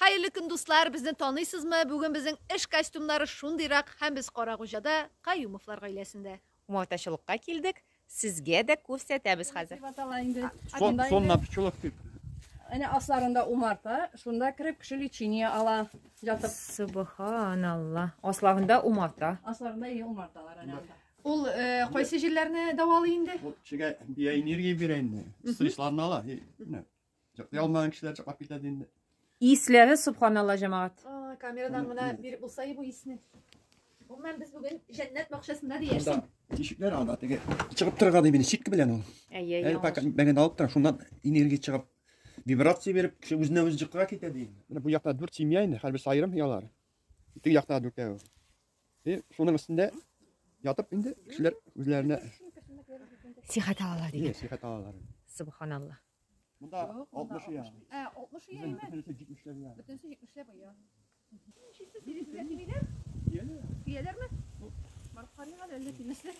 Хәерле көн, дуслар! Безне таныйсызмы? Бүген безнең эш костюмнары шундыйрак һәм без Карагуҗада Каюмовлар гаиләсендә. Умартачылыкка килдек. Сезгә дә күрсәтәбез хәзер. Дип атала инде. Сон, Анда сон инде на пчелах дип. Әнә асларында умарта, шунда кереп кеше лечение ала ятып. Субханалла. Асларында умарта. Асларында и умарталар әнә анда. Ул э, кайсы җирләрне дәвалый инде? Ул кешегә биоэнергия бирә инде. Стрессларны ала. И, менә, Йоклый алмаган кешеләр чыгып китә инде. Исләре субханалла, җәмәгать. А, камерадан гына биреп булса бу исне. Гомумән, без бүген җәннәт бакчасында диярсең. Тишекләр анда теге чыгып торырга ди мине сетка белән ул. Әйе, Әле пока бәгән алып тора, шуннан энергия чыгып, вибрация биреп, кеше үзенә үзе йокыга китә ди. Менә бу якта дүрт семья инде, һәрберсе аерым ялар. Теге якта дүртәү. И шуның өстендә ятып инде кешеләр үзләренә Сихәт алалар дигән. сихәт алалар. Субханалла. Монда 60 я. Ә, 60 ия име? Бөтенесе 70 я. Бөтенесе 70 ләп ия. Ничек тимиләр? Тияләрме? Барып карыйк әле, әллә тимәсләр.